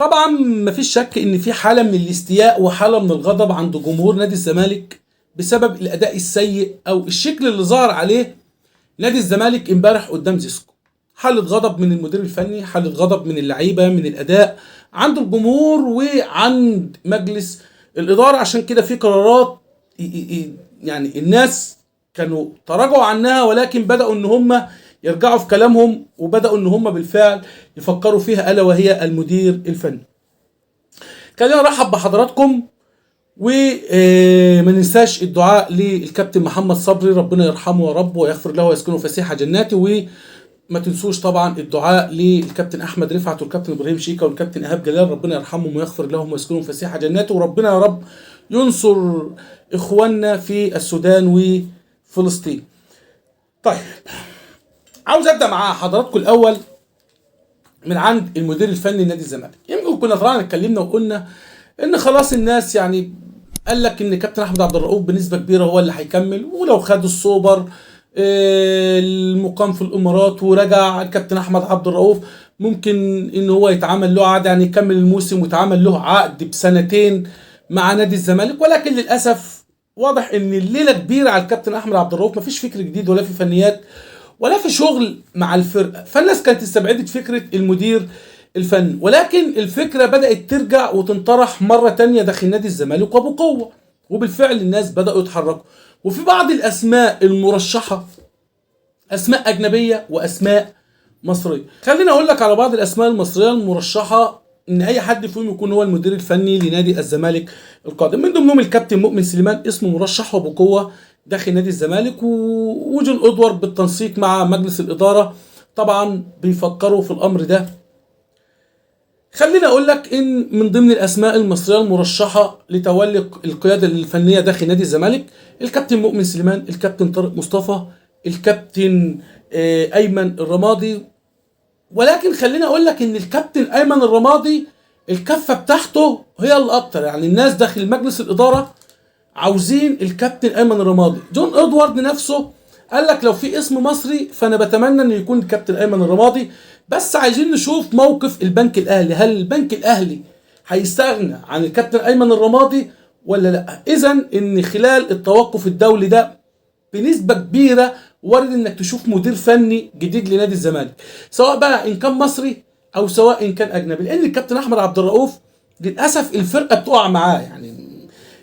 طبعا مفيش شك ان في حاله من الاستياء وحاله من الغضب عند جمهور نادي الزمالك بسبب الاداء السيء او الشكل اللي ظهر عليه نادي الزمالك امبارح قدام زيسكو. حاله غضب من المدير الفني، حاله غضب من اللعيبة، من الاداء عند الجمهور وعند مجلس الادارة. عشان كده في قرارات يعني الناس كانوا تراجعوا عنها، ولكن بداوا ان هم يرجعوا في كلامهم وبداوا ان هم بالفعل يفكروا فيها، الا وهي المدير الفني. خلينا نرحب بحضراتكم وما ننساش الدعاء للكابتن محمد صبري، ربنا يرحمه يا رب ويغفر له ويسكنه فسيح جناته. وما تنسوش طبعا الدعاء للكابتن احمد رفعت والكابتن ابراهيم شيكا والكابتن ايهاب جلال، ربنا يرحمهم ويغفر لهم ويسكنهم فسيح جناته، وربنا يا رب ينصر اخواننا في السودان وفلسطين. طيب، عاوز ابدا مع حضراتكم الاول من عند المدير الفني لنادي الزمالك. يمكن كنا طبعا اتكلمنا وقلنا ان خلاص الناس يعني قال لك ان كابتن احمد عبد الرؤوف بنسبة كبيرة هو اللي هيكمل، ولو خد السوبر المقام في الامارات ورجع الكابتن احمد عبد الرؤوف ممكن ان هو يتعامل له عقد، يعني يكمل الموسم ويتعامل له عقد بسنتين مع نادي الزمالك. ولكن للاسف واضح ان الليلة كبيرة على الكابتن احمد عبد الرؤوف، مفيش فكر جديد ولا في فنيات ولا في شغل مع الفرقة، فالناس كانت استبعدت فكرة المدير الفني. ولكن الفكرة بدات ترجع وتنطرح مرة تانية داخل نادي الزمالك وبقوة، وبالفعل الناس بداوا يتحركوا، وفي بعض الاسماء المرشحه اسماء اجنبية واسماء مصرية. خليني اقول لك على بعض الاسماء المصرية المرشحه ان اي حد فيهم يكون هو المدير الفني لنادي الزمالك القادم، من ضمنهم الكابتن مؤمن سليمان، اسمه مرشح وبقوة داخل نادي الزمالك، وجون ادوارد بالتنسيق مع مجلس الادارة طبعا بيفكروا في الامر ده. خليني اقول لك ان من ضمن الاسماء المصرية المرشحه لتولي القيادة الفنية داخل نادي الزمالك الكابتن مؤمن سليمان، الكابتن طارق مصطفى، الكابتن ايمن الرمادي. ولكن خليني اقول لك ان الكابتن ايمن الرمادي الكفة بتاعته هي الاكتر، يعني الناس داخل مجلس الادارة عاوزين الكابتن ايمن الرمادي. جون ادوارد نفسه قال لك لو في اسم مصري فانا بتمنى انه يكون الكابتن ايمن الرمادي، بس عايزين نشوف موقف البنك الاهلي، هل البنك الاهلي هيستغنى عن الكابتن ايمن الرمادي ولا لا؟ اذا ان خلال التوقف الدولي ده بنسبة كبيرة وارد انك تشوف مدير فني جديد لنادي الزمالك، سواء بقى ان كان مصري او سواء ان كان اجنبي، لان الكابتن احمد عبد الرؤوف للاسف الفرقة بتقع معاه. يعني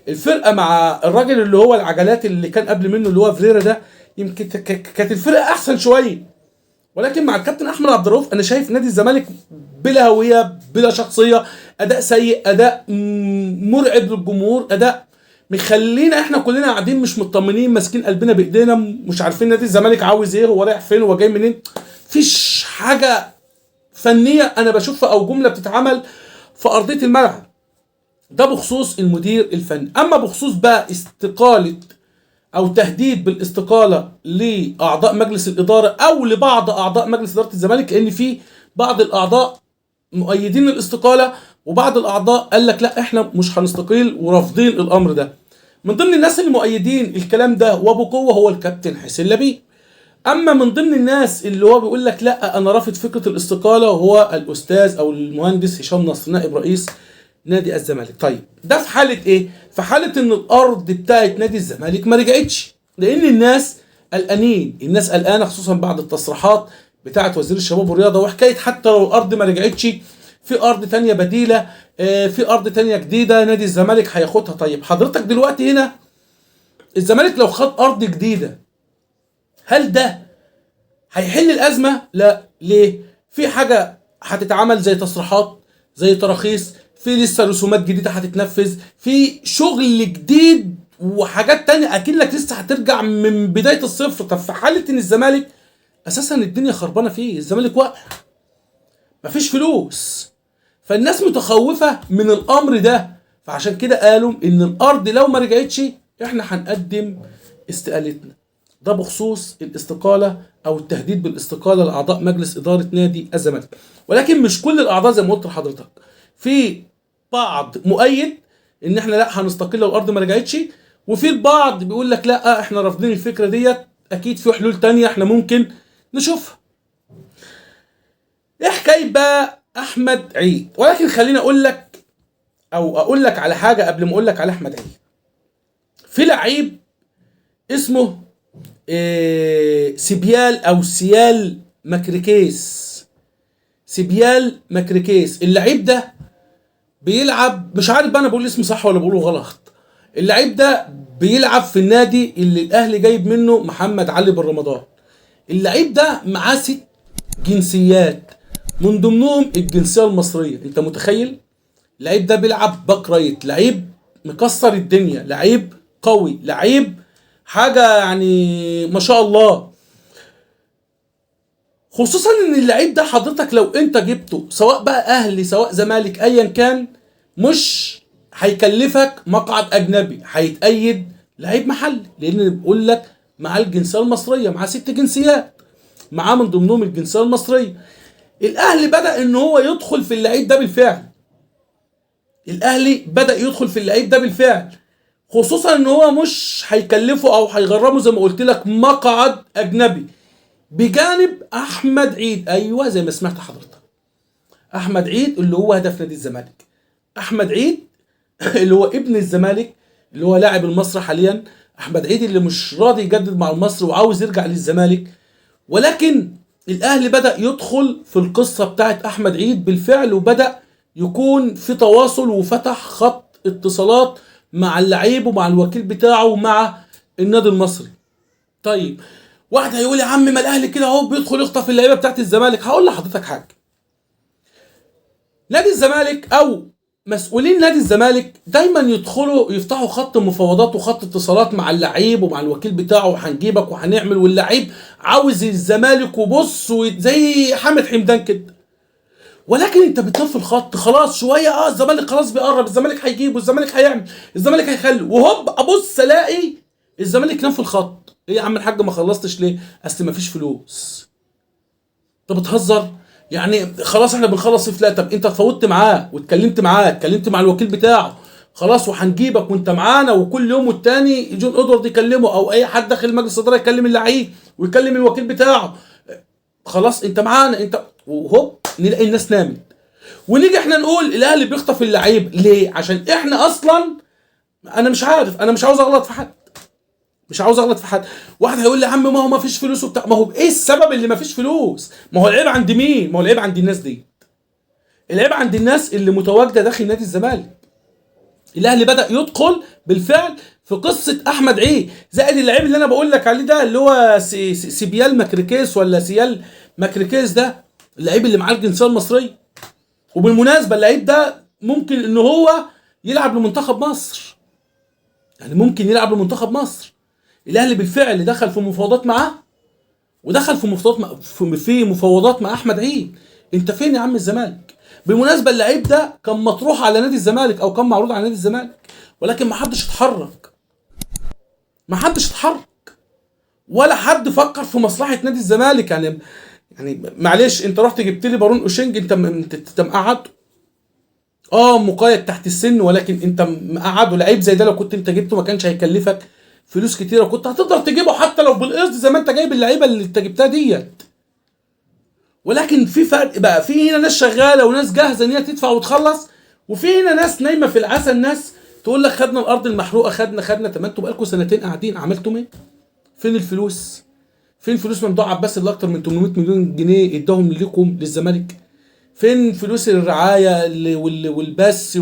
الفرقة مع الراجل اللي هو العجلات اللي كان قبل منه اللي هو فريرا ده يمكن كانت الفرقة احسن شوية، ولكن مع الكابتن احمد عبد الرؤوف انا شايف نادي الزمالك بلا هوية بلا شخصية، اداء سيء، اداء مرعب للجمهور، اداء مخلينا احنا كلنا قاعدين مش مطمنين، ماسكين قلبنا بايدينا، مش عارفين نادي الزمالك عاوز ايه، هو رايح فين، هو جاي منين. مفيش حاجة فنية انا بشوفها او جملة بتتعمل في ارضية الملعب. ده بخصوص المدير الفني. اما بخصوص بقى استقالة او تهديد بالاستقاله لاعضاء مجلس الادارة او لبعض اعضاء مجلس ادارة الزمالك، لان في بعض الاعضاء مؤيدين الاستقالة وبعض الاعضاء قال لك لا احنا مش هنستقيل ورافضين الامر ده. من ضمن الناس اللي مؤيدين الكلام ده وبقوة هو الكابتن حسين لبيب. اما من ضمن الناس اللي هو بيقول لك لا انا رافض فكرة الاستقالة هو الاستاذ او المهندس هشام نصر نائب رئيس نادي الزمالك. طيب ده في حاله ايه؟ في حاله ان الارض بتاعت نادي الزمالك ما رجعتش، لان الناس قلقانين، الناس قلقانة خصوصا بعد التصريحات بتاعت وزير الشباب والرياضة وحكاية حتى لو الارض ما رجعتش في ارض تانية بديله، في ارض تانية جديدة نادي الزمالك هياخدها. طيب حضرتك دلوقتي هنا الزمالك لو خد ارض جديدة هل ده هيحل الازمة؟ لا. ليه؟ في حاجة هتتعمل زي تصريحات، زي تراخيص، في لسه رسومات جديدة هتتنفذ، في شغل جديد وحاجات تانية اكنك لسه هترجع من بداية الصفر. طب في حاله ان الزمالك اساسا الدنيا خربانة فيه، الزمالك واقع، مفيش فلوس، فالناس متخوفه من الامر ده، فعشان كده قالوا ان الارض لو ما رجعتش احنا هنقدم استقالتنا. ده بخصوص الاستقالة او التهديد بالاستقاله لاعضاء مجلس ادارة نادي الزمالك. ولكن مش كل الاعضاء زي ما قلت لحضرتك، في بعض مؤيد ان احنا لا هنستقل لو الارض ما رجعتش، وفي البعض بيقول لك لا احنا رافضين الفكرة ديت، اكيد في حلول تانية احنا ممكن نشوفها. ايه حكاية بقى احمد عيد. ولكن خليني اقول لك او اقول لك على حاجة قبل ما اقول لك على احمد عيد. في لعيب اسمه سيبيال او سيال ماكريكيس. سيبيال ماكريكيس، اللعيب ده بيلعب، مش عارف بقى انا بقول اسمه صح ولا بقوله غلط. اللعيب ده بيلعب في النادي اللي الاهلي جايب منه محمد علي بن رمضان. اللعيب ده معاه 6 جنسيات، من ضمنهم الجنسية المصرية. انت متخيل؟ اللعيب ده بيلعب back right، لعيب مكسر الدنيا، لعيب قوي، لعيب حاجة يعني ما شاء الله. خصوصا ان اللعيب ده حضرتك لو انت جبته سواء بقى اهلي سواء زمالك ايا كان، مش هيكلفك مقعد اجنبي، هيتأيد لعيب محلي، لان بيقول لك معاه الجنسية المصرية، معاه 6 جنسيات، معاه من ضمنهم الجنسية المصرية. الاهلي بدا ان هو يدخل في اللعيب ده بالفعل. الاهلي بدا يدخل في اللعيب ده بالفعل، خصوصا ان هو مش هيكلفه او هيغرمه زي ما قلت لك مقعد اجنبي، بجانب احمد عيد. ايوه زي ما سمعت حضرتك، احمد عيد اللي هو هدف نادي الزمالك، احمد عيد اللي هو ابن الزمالك، اللي هو لاعب المصري حاليا، احمد عيد اللي مش راضي يجدد مع المصري وعاوز يرجع للزمالك. ولكن الاهلي بدا يدخل في القصة بتاعت احمد عيد بالفعل، وبدا يكون في تواصل وفتح خط اتصالات مع اللعيب ومع الوكيل بتاعه ومع النادي المصري. طيب واحد هيقول يا عم ما الاهلي كده اهو بيدخل يخطف اللعيبة بتاعت الزمالك. هقول لحضرتك حاجة، نادي الزمالك او مسؤولين نادي الزمالك دايما يدخلوا يفتحوا خط مفاوضات وخط اتصالات مع اللعيب ومع الوكيل بتاعه، وهنجيبك وهنعمل، واللعيب عاوز الزمالك وبص زي حامد حمدان كده. ولكن انت بتلف الخط خلاص شوية، الزمالك خلاص بيقرب، الزمالك هيجيبه، الزمالك هيعمل، الزمالك هيخلي، وهوب ابص الاقي الزمالك نام في الخط. ايه يا عم الحاج ما خلصتش ليه؟ اصل ما فيش فلوس. انت بتهزر يعني؟ خلاص احنا بنخلص في، لا طب انت اتفاوضت معاه واتكلمت معاه، اتكلمت مع الوكيل بتاعه، خلاص وهنجيبك وانت معانا، وكل يوم والتاني جون ادوارد يكلمه او اي حد داخل مجلس الادارة يكلم اللعيب ويكلم الوكيل بتاعه، خلاص انت معانا انت، وهوب نلاقي الناس نامت. ونيجي احنا نقول الاهلي بيخطف اللعيب ليه؟ عشان احنا اصلا، انا مش عارف، انا مش عاوز اغلط في حد، مش عاوز اغلط في حد. واحد هيقول لي يا عم ما هو ما فيش فلوس وبتاع، ما هو ايه السبب اللي ما فيش فلوس؟ ما هو العيب عند مين؟ ما هو العيب عند الناس دي، العيب عند الناس اللي متواجدة داخل نادي الزمالك. الاهلي بدا يدخل بالفعل في قصة احمد عيد، زائد اللعيب اللي انا بقول لك عليه ده اللي هو سيبيال ماكريكيس ولا سيال ماكريكيس، ده اللعيب اللي معاه الجنسية المصرية. وبالمناسبة اللعيب ده ممكن ان هو يلعب لمنتخب مصر، يعني ممكن يلعب لمنتخب مصر. الاهلي بالفعل دخل في مفاوضات معاه، ودخل في مفاوضات في مفاوضات مع احمد عيد. انت فين يا عم الزمالك؟ بالمناسبة اللعيب ده كان مطروح على نادي الزمالك او كان معروض على نادي الزمالك، ولكن ما حدش اتحرك، ما حدش اتحرك ولا حد فكر في مصلحة نادي الزمالك. يعني معلش، انت رحت جبت لي بارون اوشنج، انت مقعده مقيد تحت السن، ولكن انت مقعده. لعيب زي ده لو كنت انت جبته ما كانش هيكلفك فلوس كتيرة، كنت هتقدر تجيبه حتى لو بالقسط زي ما انت جايب اللعيبة اللي انت جبتها ديت. ولكن في فرق بقى، في هنا ناس شغالة وناس جاهزة ان هي تدفع وتخلص، وفي هنا ناس نايمة في العسل، ناس تقول لك خدنا الارض المحروقه، خدنا. طب ما انتوا بقالكم سنتين قاعدين، عملتم ايه؟ فين الفلوس؟ فين فلوس ممدوح عباس اللي اكتر من 800 مليون جنيه اداهم لكم للزمالك؟ فين فلوس الرعاية والبث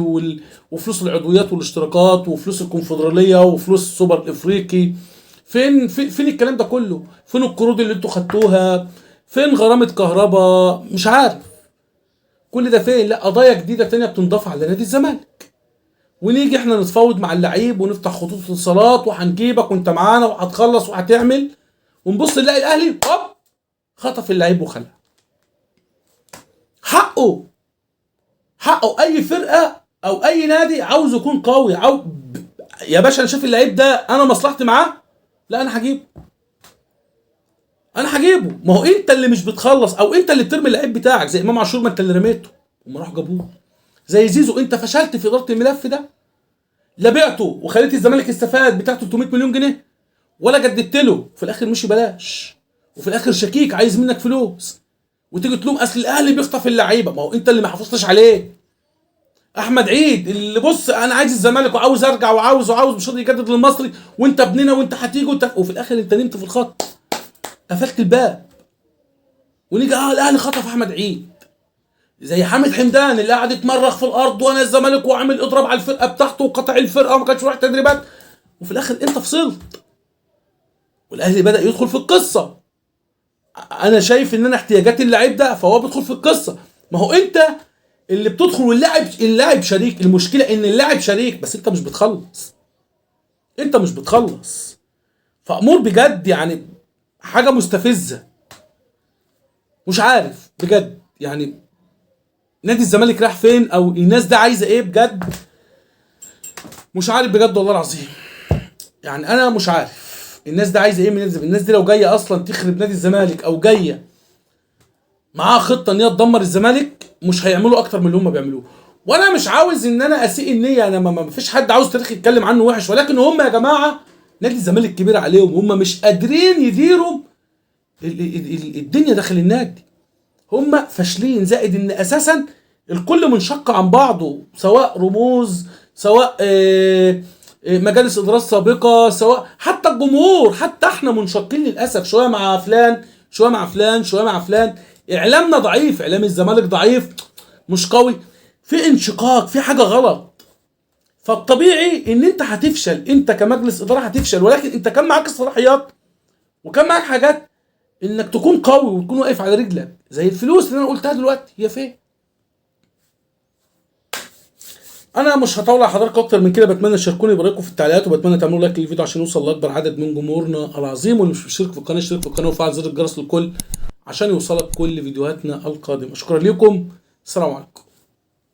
وفلوس العضويات والاشتراكات وفلوس الكونفدراليه وفلوس السوبر الافريقي؟ فين فين الكلام ده كله؟ فين القروض اللي انتوا خدتوها؟ فين غرامة كهرباء؟ مش عارف كل ده فين. لا، قضايا جديدة تانية بتنضاف على نادي الزمالك، ونيجي احنا نتفاوض مع اللعيب ونفتح خطوط اتصالات وهنجيبك وانت معانا وهتخلص وهتعمل، ونبص نلاقي الاهلي هوب خطف اللعيب وخلع. حقه، حقه. اي فرقه او اي نادي عاوز يكون قوي، يا باشا انا شايف اللعيب ده انا مصلحتي معاه، لا انا هجيبه، انا هجيبه. ما هو انت اللي مش بتخلص، او انت اللي بترمي اللعيب بتاعك زي امام عاشور، ما انت اللي رميته وما راحوا جابوه. زي زيزو، انت فشلت في ادارة الملف ده، لا بعته وخليت الزمالك استفاد بتاع 300 مليون جنيه، ولا جددت له، في الاخر مشي بلاش، وفي الاخر شكيك عايز منك فلوس. وتيجي تلوم اصل الاهلي بيخطف اللعيبة، ما هو انت اللي ما حافظتش عليه. احمد عيد اللي بص انا عايز الزمالك وعاوز ارجع وعاوز وعاوز، مش راضي يجدد للمصري، وانت ابننا وانت هتيجي وفي الاخر انت نمت في الخط، قفلت الباب. ونيجي الاهلي خطف احمد عيد، زي حامد حمدان اللي قاعد يتمرخ في الارض وانا الزمالك وعامل اضراب على الفرقة بتاعته وقطع الفرقة وما كانش رايح تدريبات، وفي الاخر انت فصلت والاهلي بدا يدخل في القصة. انا شايف ان انا احتياجات اللعيب ده، فهو بيدخل في القصة. ما هو انت اللي بتدخل، واللاعب شريك. المشكلة ان اللاعب شريك بس انت مش بتخلص، انت مش بتخلص. فامور بجد يعني حاجة مستفزة، مش عارف بجد يعني نادي الزمالك راح فين، او الناس ده عايزه ايه بجد، مش عارف بجد والله العظيم. يعني انا مش عارف الناس ده عايزه ايه من نادي الزمالك. الناس دي لو جاية اصلا تخرب نادي الزمالك او جاية معاها خطه ان هي تدمر الزمالك، مش هيعملوا اكتر من اللي هم بيعملوه. وانا مش عاوز ان انا اسيء النية، انا ما فيش حد عاوز تاريخ يتكلم عنه وحش، ولكن هم يا جماعة نادي الزمالك كبير عليهم، هم مش قادرين يديروا الدنيا داخل النادي، هم فاشلين. زائد ان اساسا الكل منشق عن بعضه، سواء رموز، سواء مجالس ادارات سابقه، سواء حتى الجمهور، حتى احنا منشقين للاسف، شوية مع فلان، شوية مع فلان، شوية مع فلان. اعلامنا ضعيف، اعلام الزمالك ضعيف مش قوي، في انشقاق، في حاجة غلط. فالطبيعي ان انت هتفشل، انت كمجلس ادارة هتفشل، ولكن انت كان معاك الصلاحيات وكان معاك حاجات انك تكون قوي وتكون واقف على رجلك، زي الفلوس اللي انا قلتها دلوقتي هي فين. انا مش هطول على حضراتكم اكتر من كده، بتمنى تشاركوني برايكم في التعليقات، وبتمنى تعملوا like للفيديو عشان يوصل لاكبر عدد من جمهورنا العظيم. واللي مش مشترك في القناة اشترك في القناة وفعل زر الجرس للكل عشان يوصلك كل فيديوهاتنا القادمة. شكرا لكم، السلام عليكم.